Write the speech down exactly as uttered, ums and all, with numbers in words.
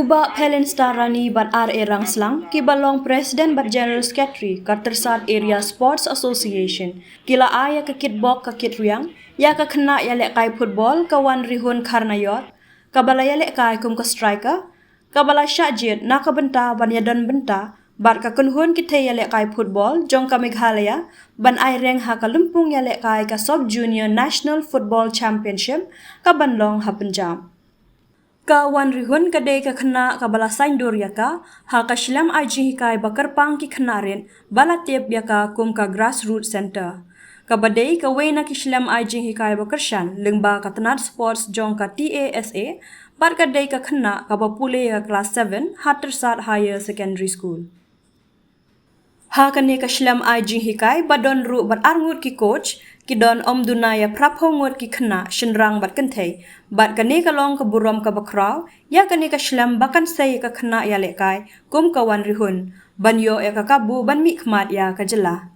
Bah Phelin Star Rani bad R A Rangslang, kiba long President bad General Secretary ka Tyrsad Area Sports Association, ki la ai ïa ka kitbok ka kitriang ïa ka khynnah ïalehkai football ka Wanrihun Kharnaior, kaba la ïalehkai kum ka striker, kaba la shah jied na ka bynta ban ïadon bynta bad ka kynhun ki thei ïalehkai football jong ka Meghalaya ban ai reng ha ka lympung ïalehkai ka Sub Junior National Football Championship kaban long ha Punjab. Ka Wanrihun ka dei ka khynnah kaba la saiñdur ïa ka ha ka shlem ai jinghikai ba kyrpang ki khynnah rit ba la tip ïa ka kum ka Grassroots Centre, kaba dei kawei na ki shlem ai jinghikai ba kyrshan lyngba ka tnat sports jong ka T A S A, bad ka dei ka khynnah kaba pule ïa ka klas seven ha Tyrsad Higher Secondary School. Ha kane ka shlem ai jinghikai ba don ruh bad arngut ki coach, ki don ym duna ïa phraphew ngut ki khynnah shynrang bad kynthei, bad kane ka long ka burom kaba khraw ïa kane ka shlem ba kan sei ïa ka khynnah ïalehkai kum ka Wanrihun ban ïoh ïa ka kabu ban mihkhmat ïa ka jylla.